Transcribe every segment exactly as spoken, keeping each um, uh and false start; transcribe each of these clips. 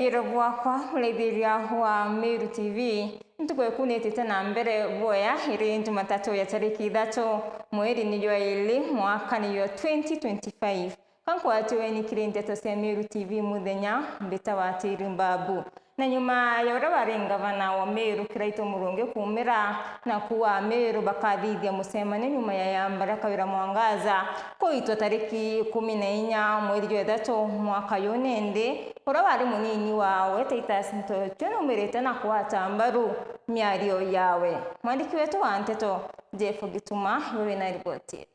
Ira bwakwa, muraithiria wa Meru T V, ntuku ikunitite na mbere bwega, iri Jumatatu ya tariki ithatu, mweri ni jwa ili, mwaka ni jwa twenty twenty-five. Ka nkwatiwe ni kiri ndeto cia Meru T V muthenya, mbitawa Tiri Mbabu. Na nyuma ya uria wari ngavana wa Meru Kiraitu Murungi kuumira na kuuga Ameru bakathithia mucemanio nyuma ya yamba ria Kawira Mwangaza kuitwa tariki ikumi na inya mweri jwa ithatu mwaka juu, nindi uria wari munini wawe Titus Ntochio numirite na kugwata mbaru miario yawe. Mwandiki wetu wa nteto Jeff Gituma iwe wina riboti ii.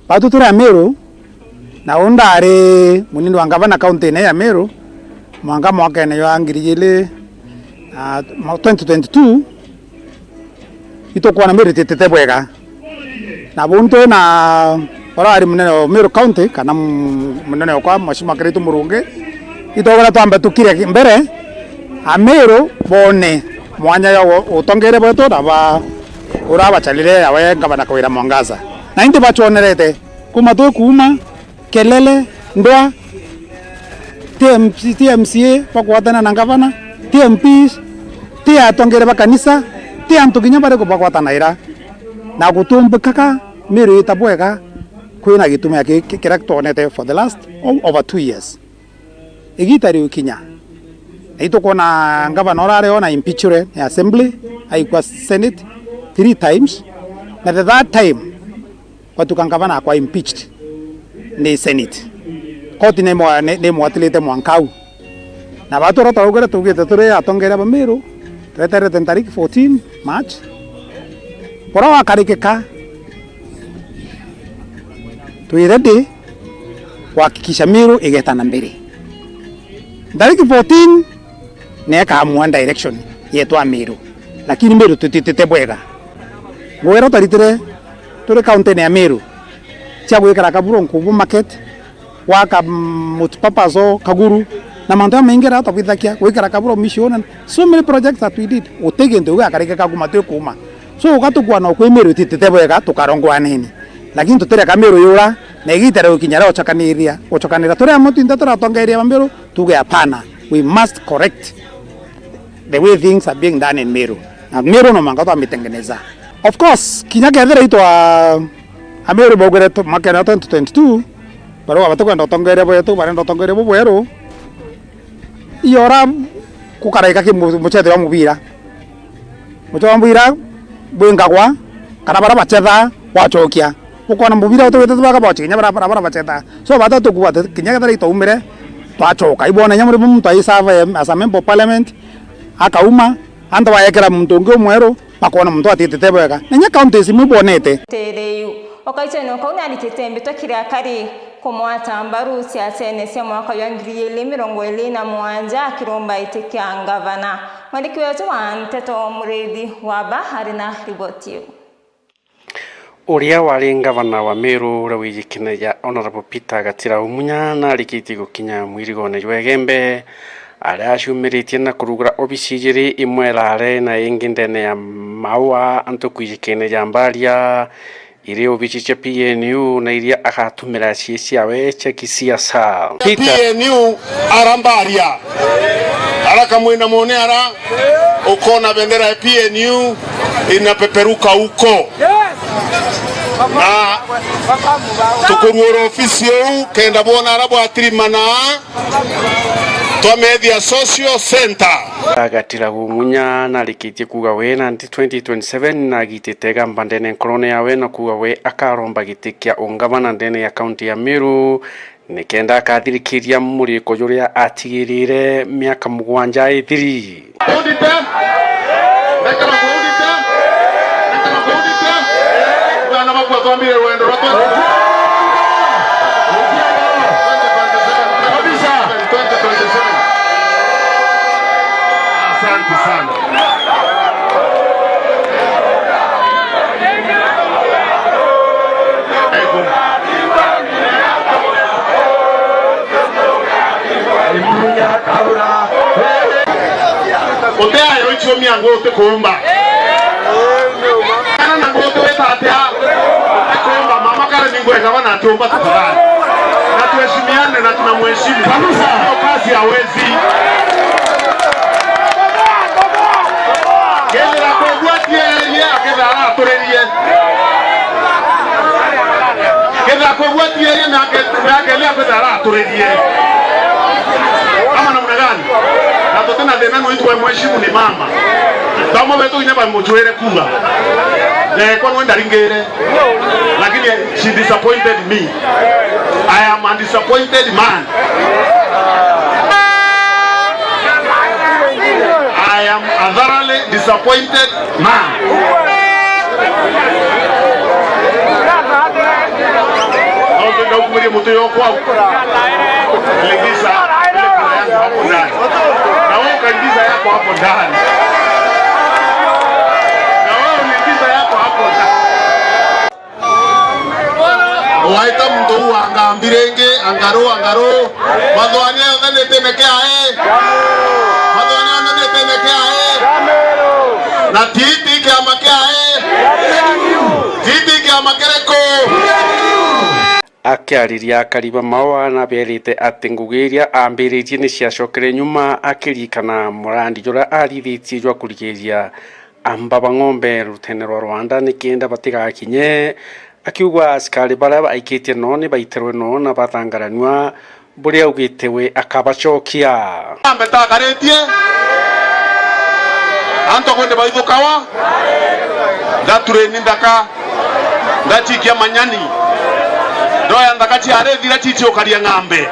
Batu turi Ameru, na u ndari munini wa ngavana kaunti-ini ya Meru, mwanka mwakene jwa ngiri igiri na twenty twenty-two, itukwona Meru ititite bwega. Na buntu na uria wari munene wa Meru County, kana mu-, munene okwa, Mheshimiwa Kiraitu Murungi, itwagwira twambe tukire mbere, Ameru bone mwanya ya u-, utongeria bwetu na ba-, uria bacharire yawe ngavana Kawira Mwangaza. Na indi bachonerete kuma twi kuuma, kelele, ndwa, ti M C, ti M C A bagwatana na ngavana, ti M Ps, ti atongeria ba kanisa, ti antu kinya bariku bagwatanaira. Na gutumbikaga Meru ita bwega, kwina gitumi ki-, ki-, kiria twonete for the last o-, over two years. Igita riu kinya, na itukwona ngavana uria ari ona impeachure ni assembly, aikwa senate three times, na the third time gwatuka ngavana akwa impeached ni senate. Koti ni mwa-, ni, ni mwatilite mwanka au. Na batu uria twaugire, tugite turi atongeria ba Meru, tweterete ntariki fourteen March. Buria wakarikika, twi ready kuhakikisha Meru igeta na mbere. Ntariki fourteen ni ikaamua direction yetu a Meru, lakini Meru tutitite bwega. Ngugi iria twaritire turi kaunti-ini ya Meru cia gwikira Kaburo Nkubu market, gwaka, mm, multipurpose o Kaguru, na mantu jamaingi jaria twabwithagia, gwikira Kaburo mission, and so many projects that we did. Guti gintu kiu giakarikika kuma twi kuuma. So, ugatukua no kwi Meru ititite bwega, tukarongwaneni. Lakini tutireka Meru yura, na igita ria gukinya ria gucokaniria, gucokanira. Turi amwe twinthe turi atongeria ba Meru, tuge hapana. We must correct the way things are being done in Meru. Na Meru no mwanka twamitengeneza. Of course, kinya kethira itwa Ameru baugire tu-, makena twenty twenty-two, barauga batikwenda utongeria bwetu, barenda utongeria bubweru. Iyo ura gukaraika ki mu-, mucetho wa mubira. Mucetho wa mubira bwingagwa, kana bara bacetha gwacokia. Ukona mubira utugite tubaka bochi, kinya bara, bara, bara bacetha. So, bata tukuwa ati, kinya kethira itaumire, twacoka. Ibona inya muri muntu aisava as a member of parliament, akauma, antu bayekera muntu ungi umweru, bakona muntu atitite bwega. Na inya counties imwe ibonete. Teriu. O kaicheno kau niaritite mbitwa kiria kari kumwata mbaru siasene cia mwaka jwa ngiri igiri mirongo iri na mugwanja akiromba giti kia ngavana. Mwandiki wetu wa nteto Muriithi Waba ari na riboti iu. Uria wari ngavana wa Meru uria wijikene ja Honourable Peter Gatira Umunya narikitie gukinya mwirigone jwa Igembe, aria aciumiritie na kurugura obisi ijiri, imwe irare na ingi ndene ya Maua, antu kwijikene ja Mbaria, iri obisi cia P N U na iria agatumira cie ciawe cia kisiasa. Peter. P N U ara Mbaria, ara kamwina mone ara, ukona bendera ya P N U inapeperuka huko. Na tukuruura ofisi iu kenda bwona ara bwatirimana, twamethia social center. Agatira Gumunya narikitie kuuga we nanti twenty twenty-seven nagitite igamba ndene nkorone yawe na kuuga we akaromba giti kia ungavana ndene ya kaunti ya Meru, nikenda akathirikiria muriko juria atigirire miaka mugwanja ithiri. Audite. Rekera kuaudite. Rekera kuaudite. Bana bakwa twambire rwendo rwa twenty twenty-seven. Kabisa. Twenty twenty-seven. Asante sana. Uteayo icio miango utikuumba. Kana na ngutu wita atia? Utikuumba. Mama Karen ningwenda wana atiumba tafadhali. Na tuheshimiane na tunamheshimu. Kabisa. Hiyo kazi hawezi. Araturirie. Kethira kwigua tierie nake, nake lea kwithira araturirie. Ama namna gani? Na tutina thina nwe itwe mheshimu ni mama. Bamwe betu inya bamujwire kuga. Eh, kwa nwe ndaringire. Lakini she disappointed me. I am a disappointed man. I am a thoroughly disappointed man. Au tenda ukumirie mutu yo kwau. Niligusa ile kura yangu hapo ndani. Na wewe ukaingiza yako hapo ndani. Na wewe uliingiza yako hapo ndani. Waita muntu uu anga mbi ringi, angaru, angaru. Mathwani yonthe ni itine kiae. Mathwani yonthe ni itine kiae. Na ti, ti kiama kiae. Ti, ti kiama kiriku. Akiariria akari ba Maua, nabeerite ati ngugi iria aambiririe ni ciacokere nyuma, akiririkana murandi juria athithitie jwa kurigiria amba ba ng'ombe rutene rwa Rwanda nikenda batigakinye, akiuga asikari baria baikitie noo ni baiterwe noo na bathangaranua, buria augite we akabacokia. Ambe takaritie antu kwende baithukawa, ndatureni nthaka, ndachikia manyani, ndoya nthaka cia arithi iria chichiukaria ng'ambe,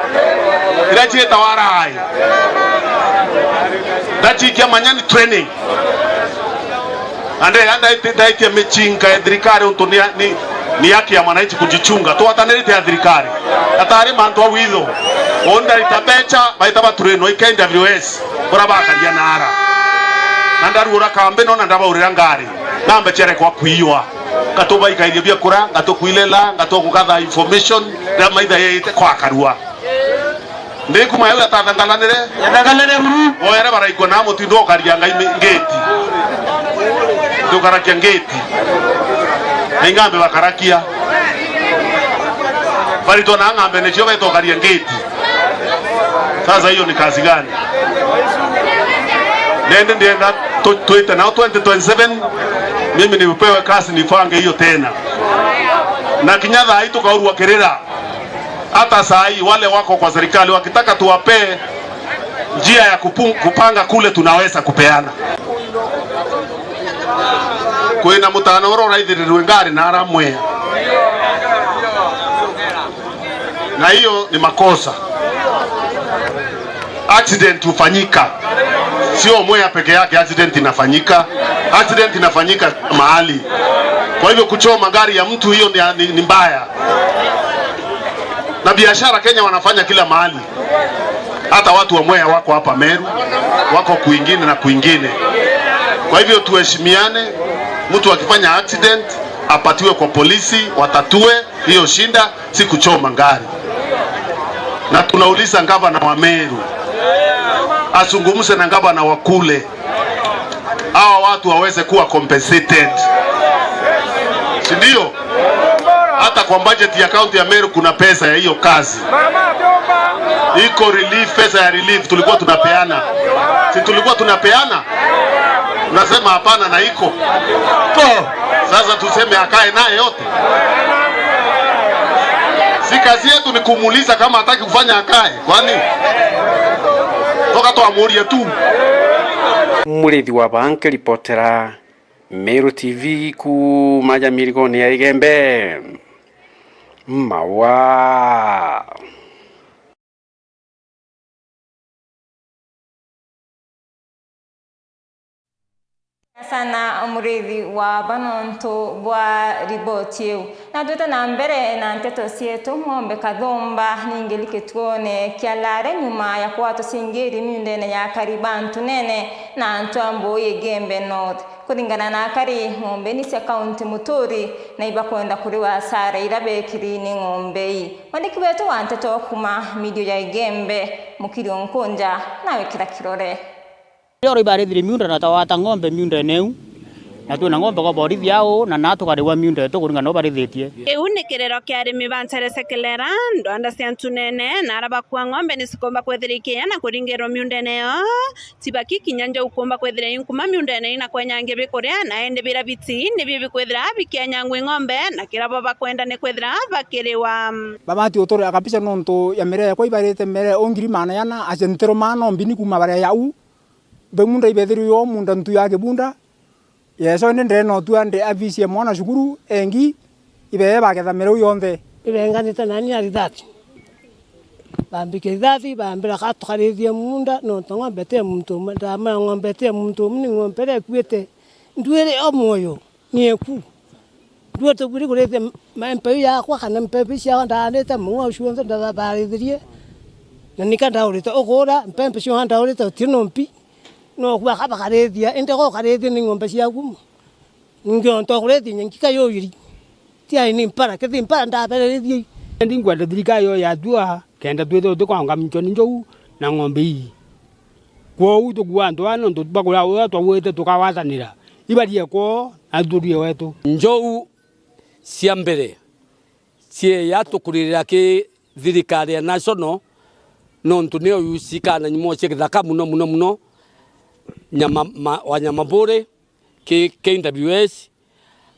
iria ciitawa rai, ndachikia manyani training. Na nde-, ndaiti-, ndaitia michinka ya thirikari untu ni, ni, ni haki ya mwananchi kujichunga. Twatanirite ya thirikari. Atari mantu a witho. Uu ndarita mbecha, baita baturino i K W S, kuria bakaria naara. Na ndaruura kambi no na ndabaurira ngari. Nambe ciarekwa kwiwa. Ngatubaikairia biakura, ngatukwirira, ngatukugatha information, riria maitha yeite kwa karua. Ndikuma yau atathangalanire. Yathangalanire buru. Boere baraigua na mutindo ukaria ngai mi-, ngeti. Ndukarakia ngeti. Na ing'ambe bakarakia. Baritwa na ng'ambe nicio betokaria ngeti. Sasa hiyo ni kazi gani? Nende ndienda tu-, twite nao twenty twenty-seven, mimi nipewe kazi nipange hiyo tena. Na kinya thaa hii tukaurua kirira. Hata saa hii wale wako kwa serikali wakitaka tuwapee njia ya kupu-, kupanga kule tunaweza kupeana. Kwina mutana uria uraithirirwe ngari na aramwea. Na hiyo ni makosa. Accident hufanyika. Sio Mwea peke yake accident inafanyika. Accident inafanyika mahali. Kwa hivyo kuchoma gari ya mtu hiyo ni, ni, ni mbaya. Na biashara Kenya wanafanya kila mahali. Hata watu wa Mwea wako hapa Meru, wako kwingine na kwingine. Kwa hivyo tuheshimiane, mtu akifanya accident, apatiwe kwa polisi, watatue hiyo shida, si kuchoma ngari. Na tunauliza gavana wa Meru, azungumze na gavana wa kule. Hawa watu waweze kuwa compensated. Si ndio? Hata kwa budget ya kaunti ya Meru kuna pesa ya hiyo kazi. Iko relief, pesa ya relief tulikuwa tunapeana. Si tulikuwa tunapeana? Unasema hapana na iko. Ko. Sasa tuseme akae naye yote. Si kazi yetu ni kumuuliza kama hataki kufanya akae. Kwani? Toka twamuurie tu. Murithi wa Banke ripotera Meru T V kuuma ja mirigone ya Igembe. Maua. Sana Murithi wa Banontu bwa riboti iu. Na twite na mbere na nteto cietu, ng'ombe kathumba ningi likituone kia Lare nyuma ya kwatwa cingiri miundene ya akari ba Ntunene na antu a Mbui Igembe North. Kuringana na akari, ng'ombe ni cia kaunti muturi na ibakwenda kuriwa asara iria bekiri ni ng'ombe ii. Mwandiki wetu wa nteto kuma midio ya Igembe, Mukiri Onkunja, nawikira kirore. Riria uraibariithire miunda na tawata ng'ombe miundene iu, Na twina ng'ombe kwa borithi au, na na tukarigwa miunda yetu kuringana na ubarithitie. Iu ni kirero kia arimi ba Nterese Kilera, ndwanda cia Ntunene, na ara bakua ng'ombe ni cikumba kwithira ikiya na kuringirwa miundene yo. Tibaki kinya njou kumba kwithira inkuma miundene ina kwenyangia bikuria, na indi bira biti nibio bikwithira bikenyangwa ng'ombe, na kira bo bakwenda ni kwithira bakiriwa. Babati uturia kabisa nontu ya miria yakwa ibarite miria o ngiri maana yana, acenterwa maana ombini kuma baria yau. Mbe munda ibethirwe yo munda ntu ya kibunda. Yeso indi ndene otua ndi avicie mwana cukuru, engi, ibee baketha mireu yonthe. Ibenganite nani na rithathi. Bambikia rithathi, bambira ka tukarithie munda, nontu ng'ombe ti ya muntu umwe, ndamwira ng'ombe ti ya muntu umwe, ni ng'ombe iria ikuite. Ndwiri o mwoyo, ni eku. Ndwete buri kurithia ma-, mpeu yakwa kana mpempe ciakwa ndaandite mung'ao cionthe ndathabarithirie. Na nika ndaurite ukura, mpempe cionthe ndaurite uti no mpi. No kuga ka bakarithia, indi go ukarithia ni ng'ombe ciaku mo. Ningi ontu kurithia nyangi ka yuyiri. Tiai ni mpara, kethi mpara ndabererithia. Indi nkwenda thirikari yo yatua, kenda twithirwa tukwangamicwa ni njou na ng'ombe ii. Kwou tukuga antu aa nontu bakuria uria twauite tukagwatanira. Ibarie kwoo, na turie wetu. Njou cia mbere cieya tukuririra ki thirikari ya national, nontu niyo yusikana nyumo cia kithaka muno muno muno, nyama, ma, wanyama buri ki K W S,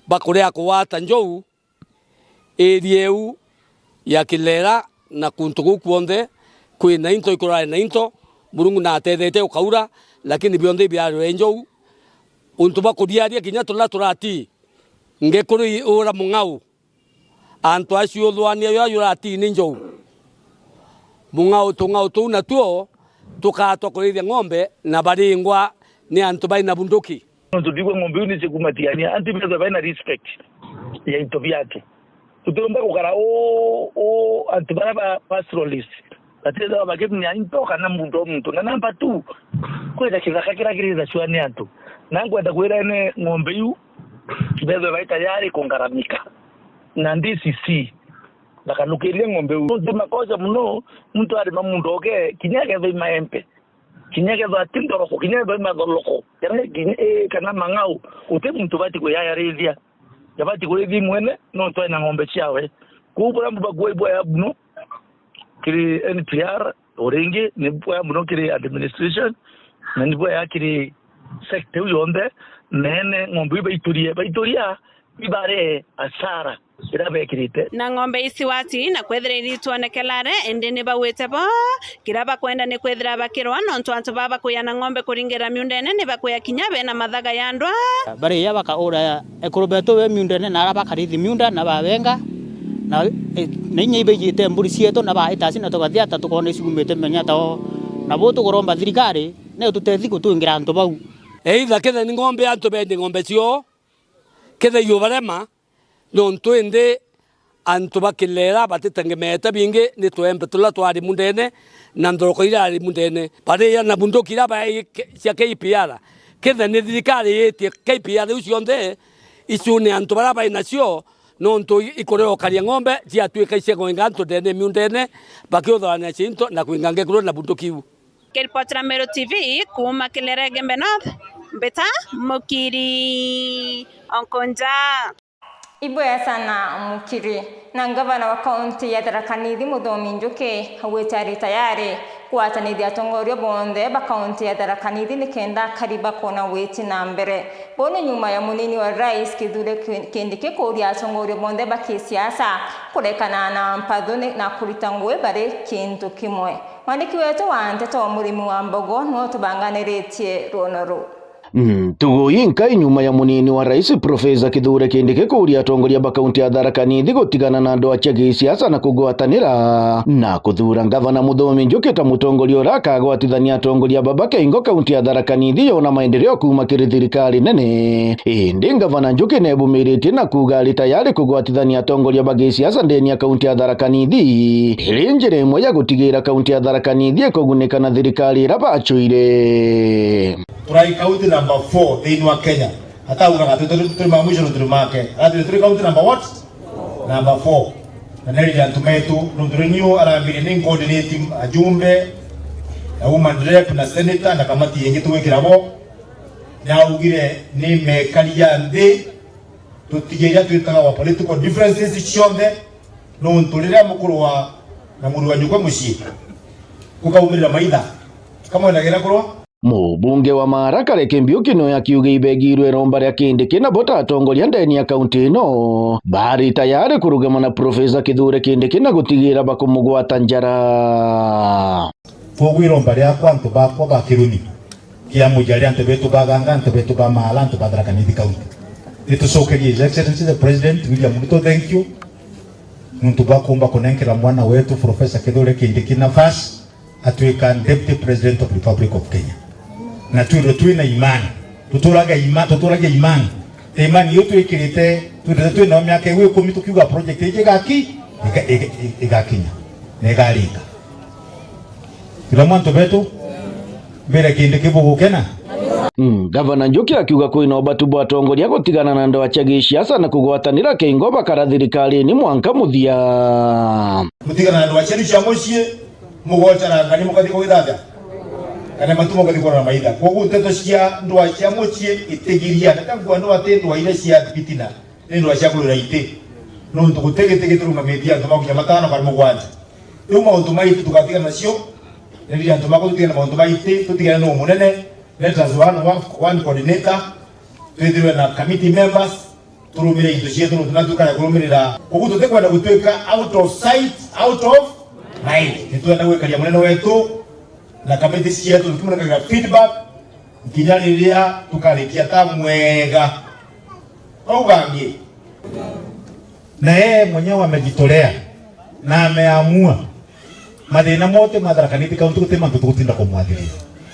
bakuria kugwata njou area iu ya Kilera na kuntu kuu kwonthe kwina into ikurari na into, Murungu natethetie gukaura, lakini bionthe ibiarwe njou. Untu bwa kuriaria kinya turia turati ngekuru iura mung'au. Antu acio uthwania yo ajurati ni njou. Mung'au, tung'au tuu natuo tukaatwa kurithia ng'ombe na baringwa ni antu baina bunduki. Nontu ndigua ng'ombe iu nicikumatigania, antu ibethwa baina respect ya into biatu. Tutiumba gukara uu, uu antu baria ba pastoralist. Batithagwa bakimenya into kana muntu o muntu. Na number two, kwina kithaka kiria kirithacua ni antu. Na nkwenda kwira ene ng'ombe iu, bethwe bai tayari kungaramika. Na ndi C C, bakanukiria ng'ombe iu. Nontu makosa muno, muntu arima muntu oke, kinya akethwa i maembe, kinya akethwa ati ndoroko, kinya akethwa i mathoroko, kana kinya, ii, kana mang'au, guti muntu ubati kuyayarithia. Jabati kurithia mwene, nontu aina ng'ombe ciawe. Kwou buria mbubakua ibwaya muno kiri N P R, o ringi ni bwaya muno kiri administration, na ni bwaya kiri sector iu yonthe, na ene ng'ombe iu baiturie, baituria, ibare asara iria bekirite. Na ng'ombe ii ciwati na kwithira iritwonekela are, indi ni bauite bo, kiria bakwenda ni kwithira bakirwa, nontu antu baa bakuya na ng'ombe kuringira miundene ni bakuya kinya bena mathaga ya ndwa. Bariya bakaura ekuru betu be miundene na ara bakarithi miunda na babenga, na, e, na inya ibaijite mburi cietu na baita ci na tukathia ta tukona iciumite menya tao. Na bu tukuromba thirikari ni tutethi gutwingira antu bau. Either kethe ni ng'ombe antu bendie ng'ombe cio, kethe iubarema, nontu indi antu ba Kilera batitengemeete bingi ni tuembe turia twari mundene na nthoroko iria ari mundene. Bariya na bunduki iria baai ke-, cia K P R. Kethe ni thirikari yitie K P R iu cionthe iciune antu baria bai nacio, nontu i-, ikuria ukaria ng'ombe ciatuika iciegwenga antu ndene miundene, bakiuthorania cinto na kwinga ngekuru na bunduki iu. Kiripotera Meru T V kuuma Kilera Igembe North, Mbita Mukiri Onkonja. Ibwea sana Mukiri. Na ngavana wa kaunti ya Tharaka Nithi, Muthomi Njuki, augite ari tayari kugwatanithia atongoria bonthe ba kaunti ya Tharaka Nithi nikenda akari bakona gwiti na mbere. Bo ni nyuma ya munini wa rais Kithure Ki-, Kindiki kuuria atongoria bonthe ba kisiasa kurekana na mpathu ni-, na kurita ngugi bari kintu kimwe. Mwandiki wetu wa nteto Murimi wa Mbogo niwe utubanganiritie rwono ruu. Ntugu inkai nyuma ya munini wa rais Profesa Kithure Kindiki kuuria atongoria ba kaunti ya Tharaka Nithi gutigana na ndwaa cia gisiasa na kugwatanira na kuthuura ngavana Muthomi Njuki ta mutongoria uria akagwatithania atongoria baba keingo kaunti ya Tharaka Nithi yona maendeleo kuuma kiri thirikari nene. Indi ngavana Njuki nebumiritie na kuuga ari tayari kugwatithania atongoria ba gisiasa ndeni ya kaunti ya Tharaka Nithi, iri njira imwe ya gutigira kaunti ya Tharaka Nithi ikugunika na thirikari iria bacuire. Turai kaunti number four thiini wa Kenya. Ataugaga twi turi, turi ma mwisho na turi make. Atwire turi kaunti number what? Number four. Na neri antu metu, nontu ni niu arambire ni coordinate ajumbe na woman rep na senator na kamati ingi tugwikira bo. Naugire ni mekaria nthi, tutigeria twitaga wa political differences cionthe, nontu riria mukuru wa na muru wa nyukwa mucii gukaumirira maitha kamwe na gira kurwa. Mubunge wa Maara Kareke Mbiuki noe akiuga ibegirwe iromba ria Kindiki na bota atongoria ndeni ya kaunti ino bari tayari kurugama na Profesa Kithure Kindiki na gutigira bakumugwata njara. Kwoguo iromba riakwa antu bakwa ba Kirumi, kia Mujari, antu betu ba Ganga, antu betu ba Maala, antu ba Tharaka Nithi County. Nitucokerie His Excellency the President William Ruto thank you nontu bwa kumba kunenkera mwana wetu Professor Kithure Kindiki nafasi atwika Deputy President of Republic of Kenya. Na twirwe twina imani, tuturaga ima, tuturagia imani. Ta imani iyo twikirite, twirite twina miaka iu ikumi tukiuga project iji igaki, iga-, iga-, igakinya na igaringa. Kila mwantu betu, mbere Kindiki bugukena. Mm, Gavana Njuki akiuga kwina ubatu bwa atongoria gutigana na ndoa cia gisiasa na kugwatanira kingo bakara thirikarine mwanka muthia. Mutigana na ndoa cienu cia mucii, mugocaranga ni mukathi kwithathia, kana matu mukathi kurora maitha. Kwoguo nteto cia ndoa cia mucii itigiria, na tangu andu ati ndoa iria cia bitina. Ni ndwaa cia kurira iti, nontu guti giti giturungamitie antu makunya matano kana mugwanja. Riu mauntu maitu tugatigana nacio, ni riria antu maku tutigane na mauntu maitu, tutigane na umunene, let us one, one, one coordinator, twithirwe na committee members, turumire into cietu, nontu na tukaya kurumirira. Koguo tutikwenda gutwika out of sight, out of mind. Nitwenda gwikaria munene wetu na committee cietu, tukimunengagira feedback, nginya riria tukarikia ta mwega. Bau bangi. Na yeye mwenyewe amejitolea na ameamua. Mathina mote ma Tharaka Nithi County guti mantu tugutinda kumwathiria.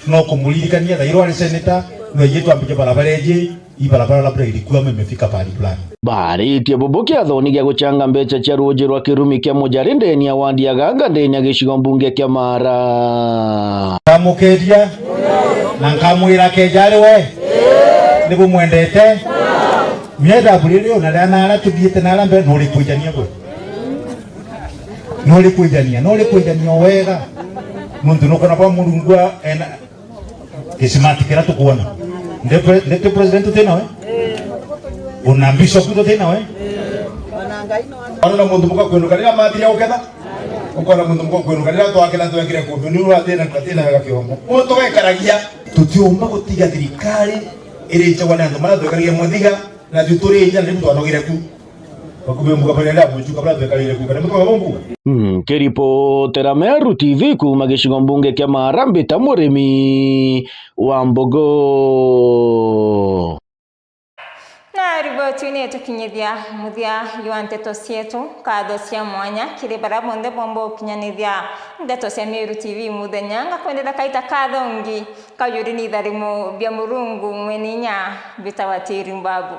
No kumuririkania thairo ari senator, no ije twambike barabara iji, hii barabara labda ilikuwa ama imefika pahali fulani. Baritie bubu kiathoni gia guchanga mbecha cia ruuji rwa Kirumi kia Mujari ndeni ya wadi ya Ganga ndeni ya gicigo mbunge kia Maara. Nkamukeria na nkamwira akeja ari we ni bumwendete. Mienda buriri ona ria nara tuthiite nara mbere nuri kwijania gwe. Nuri kwijania, nuri kwijania o wega. Nontu nukona bwa Murungu ena kisimati kiria tukwona. Ndi pre-, ndi president tuti nawe? Ona bishop tuti nawe? Ona muntu muka kwinuka riria mathiria uketha? Ukona muntu muka kwinuka riria twaketha twekire kumbi ni urathina, twathina wega kiongo. Muntu wekaragia. Tutiumba gutiga thirikari irichagwa ni antu maria twekaragia muthiga, na tu turi inya riu twanogire ku. Bakubimbuka baria abuju kabla twekarire ku kana mutwe bumbu. Mm, kiripotera Meru T V kuuma gicigo mbunge kia Maara, mbita Murimi wa Mbogo. Na riboti ni itukinyithia muthia jwa nteto cietu. Nkatho cia mwanya kiri baria bonthe bomba gukinyanithia nteto cia Meru T V muthenya. Ngakwendera kaita kathongi kaujuri ni itharimo bia Murungu mwene inya bitagwa Tiri Mbabu.